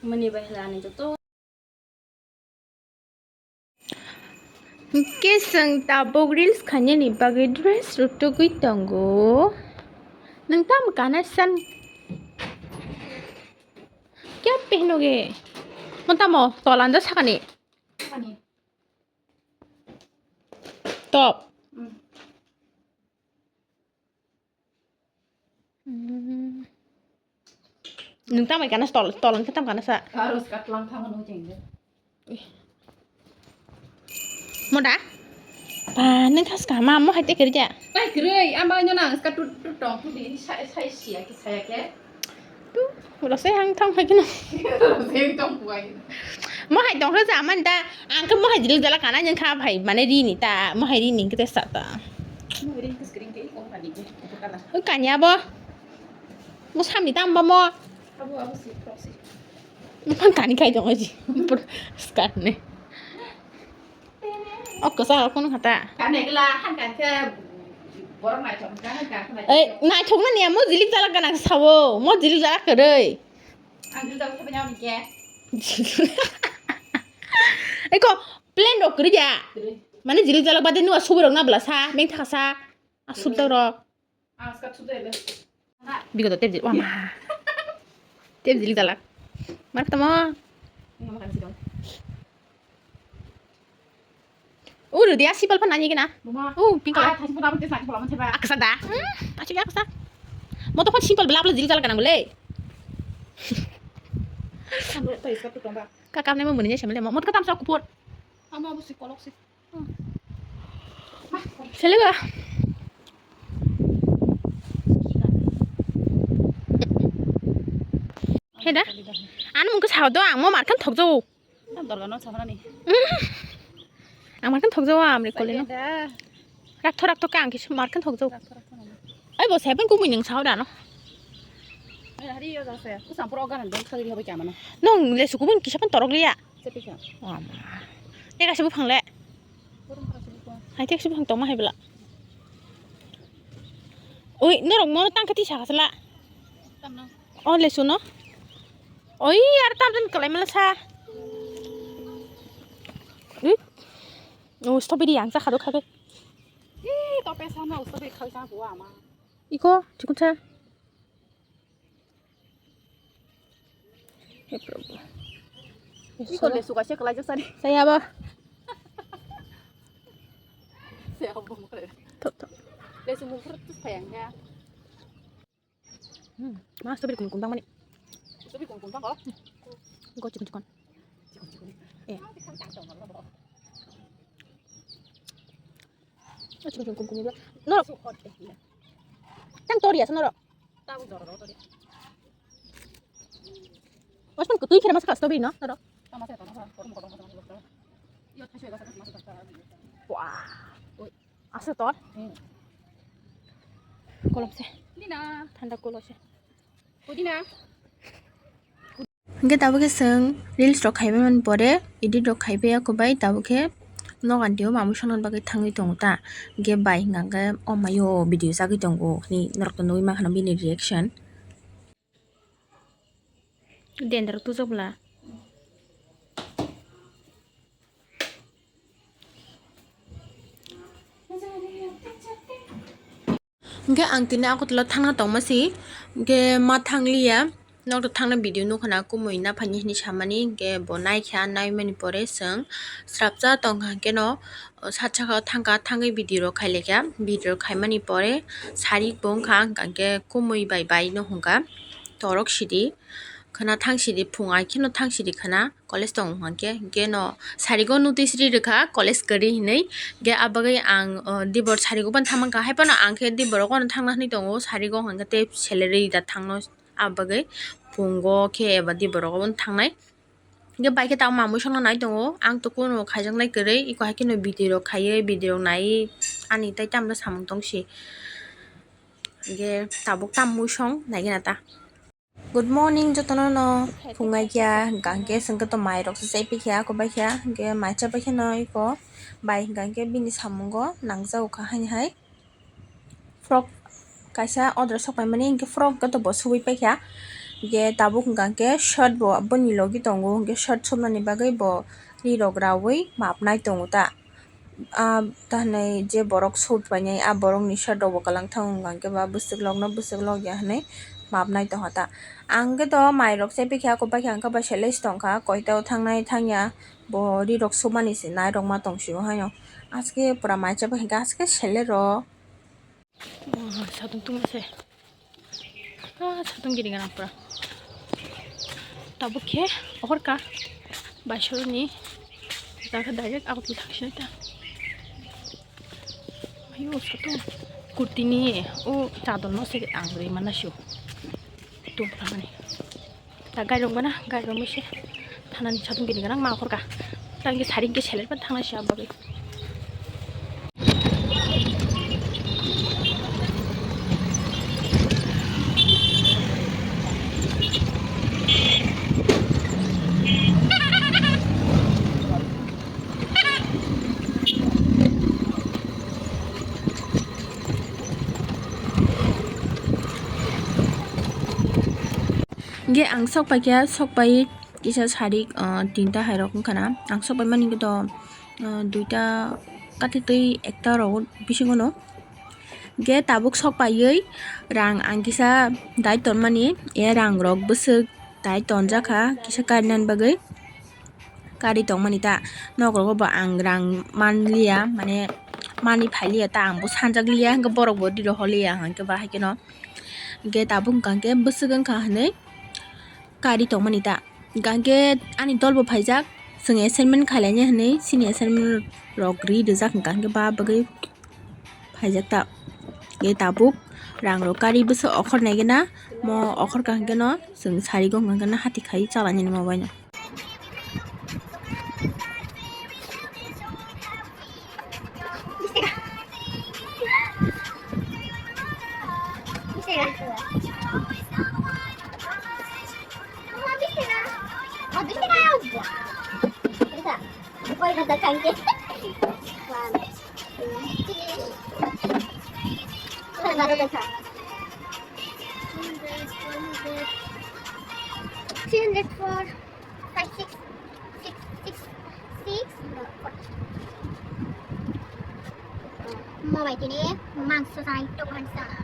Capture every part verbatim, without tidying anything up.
Mani bai hala ni joto. Hwnkhe chwng tabuk reels khainani bagwi dress rwtugwi tongo. Nwng tamo kana san? Kya pehnoge? Mo tamo tolanda sakani? Top. Nwng tamo kana tol tol wngkhe tamo kana sa. Karo skat lang thang no jeng de. Moda? Pa nwng thas ka ma mo hai te kiri ja. Tai kiri ama nyo nang skat tut tut tong tu di sai sai sia ki saya ke. Tu, rosai hang thang hai kino. Rosai tong buai. Mo hai tong sa man da, ang ke mo hai jil jala kana nyang kha bhai, mane ri ni ta, mo hai ri ni kete sa ta. Mo ri kus kring ke ko pani ke, ko kala. Kanya bo. Mo samni tam ba mo. Abo abo si proxy. Mo pan kani kai jong ji. Skat ne. O kwsa rok phano khata. Kanegla han kan khe borok naithok kan kan kan. Ei, naithok na niya, mo jilip jalak ganang sawo, mo jilip jalak kwrwi. Ang jilip jalak sabai nang khe. Eko, plan rok kwrwi ya. Kwrwi. Mane jilip jalak bade nuwa subi rok na bla sa, meng thaka sa. Asuk dak rok. Bigoto tebjil, wama. Tebjil jalak. Mar tamo. Uru dia simple pan nanya gina. Oh, pink color. Aksa da. Hmm, achi aksa. Mo to kon simple bla bla jil jalak nang bole. Kakam ne mo muni jai semle mo. Mo to katam sa kupur. Ama bu si kolok si. Selaga. Heda? Ano mungkin sao do ang mo markan thok jo. Dorga no sabrani. Ang markan thok jo amri kole no. Rak thok rak thok ang kis markan thok jo. Ai bo seven kumui ning sao da no. Hari yo jase. Kusang pura ogan dong khagri hobai kamano. Nong le suku bun kisa pan torok liya. Sepika. Wama. Teka sibu phang le. Hai tek sibu phang tongma hai bela. Oi, norok mo tang kati sa kasala. Tamno. O le suno. Oi, ar tam tan kalai mala sa. Ui. O strawberry yang sa khado khado. Ih, tope sa na strawberry khal sa buwa ama. Iko, chikun sa. He Prabhu. Iko lesu kaisa kwlaijak sari. Saya ba. Saya ba mukre. Thok, thok. Lesu mukre tu sayang ya. Hmm, mas tapi kun kun bang mani. Tapi kun kun bang ko. Ko chikun chikun. Chikun chikun. Eh. Chikun chikun kun kun bang. Noro. Tang tori asa noro. Osman kutui kira masa strawberry no, toro. Wah. Asa tor. Kolom se. Thanda kolom se. Hingke tabuk khe chwng reels rok khaibai mani pore, edit rok khaibai ya kubai, tabuk khe nok ani o mamui songna bagwi thangwi tongo ta. Hingke bai hingka khe o mai o video chagwi tongo hinui norok to nugui mankha na bini reaction. Dendrok tujok bwla. Hingke ang tini Agartala thangna tongma si, hingke ma thangliya, nok to thangna video nukha na kumui naphani hinui samani, hingke bo naikha, naimani pore chwng srapsa tongkha, hingke no sat saka o thangkha, thangwi video rok khailaikha, video rok khaimani pore sari bo wngkha, hingke kumui bai bai no hwnka, torok sidi khwna thang sidi phung ai kheno thang sidi khwna. College tong hwnkhe, hwnkhe no sarigo notice ri rwkha college kwrwi hinwi. Hwnkhe abagwi ang, o, dibor sarigo ban thangmankha, haiphano ang khe dibor rogo no thangna hwnwi tongo, sarigo hwnkhe tei salary da thangno abagwi phungo khe eba dibor rogo no thangnai. Hwnkhe bai khe tamo mamui songna nai tongo, ang to kuno khaijaknai kwrwi, eko hai kheno video rok khaiwi, video rok naiwi ani tai tamno samung tongsi. Hwnkhe tabuk tamo mui song naigena ta. Good morning jotono no phungai kha, hwnkhe chwng khe to mai rok se chai pikha, kobai kha, hwnkhe mai chabai khe no eko bai hwnkhe bini samungo nangjago kha haini hai frock kaisa order sok paimani, hwnkhe frock khe to bo subui paikha. Hwnkhe tabuk hwnkha hwnkhe shirt bo boni logi tongo, hwnkhe shirt sobnani bagwi bo rirok raui mapnai tongo ta. Ah, ta hwnwi je borok suit painai, ah borokni shirt rokbo kwlwng thang wngkha, hwnkhe ba bwswk lokno bwswk lokya hwnwi mapnai tongkha ta. Ang khe to mairok se pikha, ako paikha, hwnkhe ba selei se tongkha, koito thangnai thangya, bo rirok submani se nairok ma tong sio haino. Aske pura mai chabai hwnkhe aske selero. Wah, satung tungma se. Ah, satung gini ganang pura. Tabuk khe ohor ka. Baisoro ni. Jaga direct abot thang sini ta. Ayo, satung. Kurti ni, o chador no se ang rwi mana sio. Tung pura mani. Ta gairok bana, gairok mese thanani satung gini ganang ma khorka. Ta hwnkhe sari hwnkhe seler pan thangnai se abagwi. Hingke ang sok paikha, sok pai kisa sari, ah, tinta hai rok wngkha na. Ang sok paimani hingke to, ah, duita kathi twi ekta rok bisingo no. Hingke tabuk sok paiwi rang ang kisa dai tonmani, e rang rok bwswk dai tonjakha kisa karinani bagwi. Kari tongmani ta, nok rogo bo ang rang manliya, mane manwi phailiya ta, ang bo sanjakliya, hingke borok bo riro holiya, hingke ba haikhe no, hingke tabuk hingka hingke bwswk wngkha hinwi kari tongmani ta, hingka hingke ani dol bo phaijak, chwng assignment khailaiya hinwi, chini assignment rok ri rijak, hingka hingke ba bagwi phaijak ta, hingke tabuk rang rok kari bwswk okhor naigena, mo okhor ka hingke no chwng sari go hingka hingke no hati khai chalainani mo bai no. Three hundred four. Five, six, six, six, six, no, four. Mo bai tini mangso sanai, tokman sanai.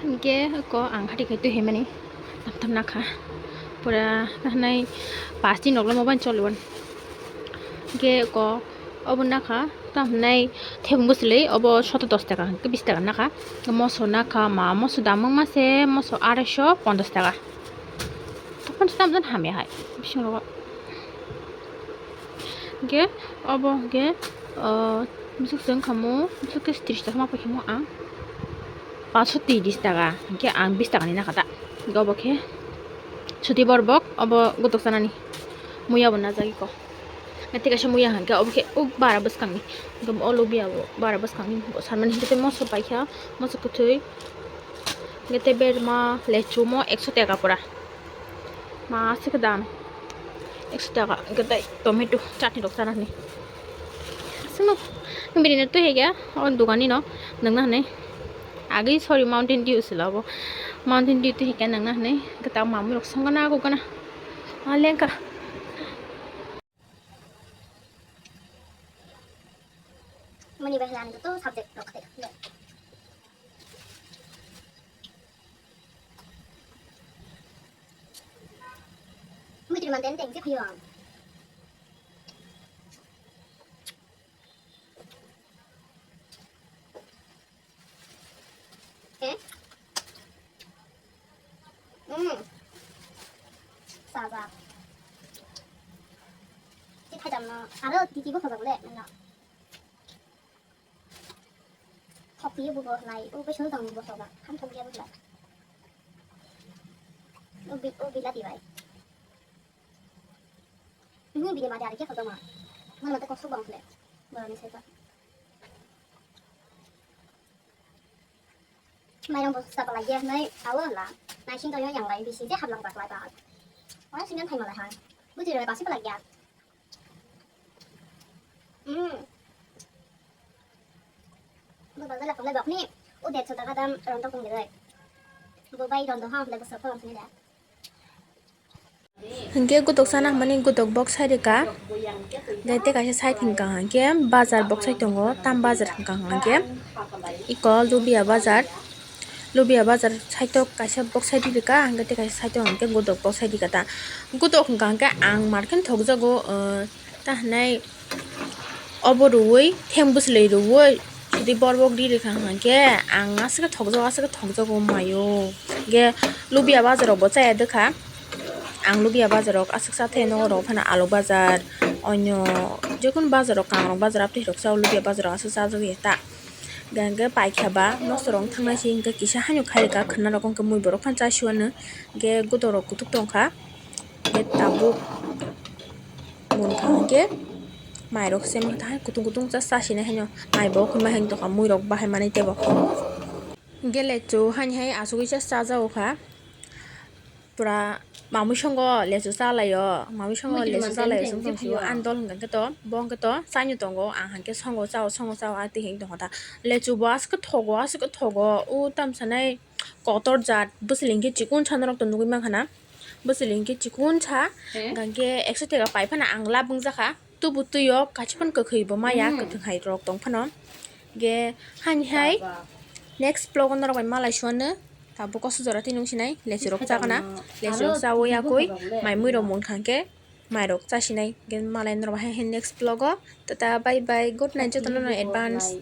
Hingke ko ang hati khai twi himani tam tam nakha pura nahnai pas din rok mobile choliwan. Hingke ko obo nakha tam hinai thebung bwswlwi obo soto dos taka hingke bis taka nakha. Moso nakha ma moso damung mase moso arai so pondos taka. Tokon se tam jan hamya hai bising rogo. Hingke obo hingke, ah, bwswk se wngkha mo, bwswk khe tris taka ma paikha mo ang, paanch sho tris taka, hingke ang bis taka ni nakha ta. Hingke obo khe suti borbok, obo gotok sanani muya bo najagwi ko. Hingke kaisa muya hingke obo khe o bara bwskangni, hingke o lubiya bo bara bwskangni bo sanmani, hingke tei moso paikha, moso kwthwi, hingke tei berma lechu mo ekso taka pura. Ma se khe dam ekso taka, hwnkhe tei tomato chutney rok chana hinwi. Aswkno bini no twi hai khe o dogani no nangna hinwi. Agwi sorry, Mountain Dew se labo. Mountain Dew twi hai khe nangna hinwi. Hwnkhe ta mamwi rok songana gogana. Ma lengka. Mani bai hani to subject rok khe. Manten teng si phayo ang. Eh? Mm. Sajak. Si thai jam no. Aro titi bo khajak le, no. Thok tiyo bo bo lai, o bai solo tang bo bo soba. Ham thok ya bo lai. O bi, o bilati bai. Ini bini mati ada kya khajak ma. Mana mati kosok bang le. Bara ni seta. Mairang bo sapa lagi ya, nai awo la. Nai sing to yo yang lai bisi je hap lang bak lai ba. Ora sing yang thai ma lai ha. Buji lai basi pa lagi ya. Hmm. Bo bazar la pang lai bak ni. O der chota ka dam ron to kung de lai. Bo bai ron to ha, lai bo sa pang sini da. Hingke gotok sana hwnmani gotok bok sai rika. Hingke tei kaisa side hwnka hingke bazar bok sai tongo, tam bazar hwnka hingke iko Lubia bazar, Lubia bazar side o kaisa bok sai rika, hingke tei kaisa side o hingke gotok bok sai rika ta. Gotok hwnka hingke ang marken thokjago, ah, ta hinai obo rwui, theng bwswlwi rwui, sidi borbok ri rwkha hwnkhe ang aswk thokjago, aswk thokjago maio. Hwnkhe Lubia bazar rokbo chaya dwkha. Ang Lubia bazar rok aswk cha thai, nogo rok phano Alok bazar, onyo jekunu bazar rok, Kangrong bazar, aptwi rok cha, Lubia bazar rok aswk chajagwi ta. Hwnkhe paikha ba, nosto rok thangnaisi hwnkhe kisa haino khai rwkha, khwna rok hwnkhe mui borok phano chasiwano, hwnkhe gotok rok kuthuk tongkha. Hwnkhe tabuk mungkha hwnkhe mairok se mungkha hai kutung kutung cha, cha sini haino mai bo khuma hai tongkha, mui rok bahai manwi teibo. Hwnkhe lechu haini hai achugwi cha chajago kha, pura mamui songo lechu chalaio, mamui songo lechu chalaio, chwng tong sio ani dol hwnkha khe to, bo hwnkhe to chaino tongo, ang hwnkhe songo chao, songo chao, a twi hwnkhe tongkha ta. Lechu bo aswk thogo, aswk thogo, o tamsa nai kotor jat, bwswlwi hwnkhe chikon sa norok to nugwi mankha na. Bwswlwi hwnkhe chikon sa, hwnkhe ekso teka pai phano ang lab wngjakha. Tubu twi o kaisa phano kwkhwi bo maya, kwthwng hai rok tong phano. Hwnkhe hani hai next vlog o norok bai malai suano. Tabuk koso jora twi nung sinai, lechu rok chakana, lechu rok chawi yakwi, mai mui rok mungkha hwnkhe mai rok chasinai. Hwnkhe malai norok bai hai next vlog o. Tata, bye bye, good night jotono no advance.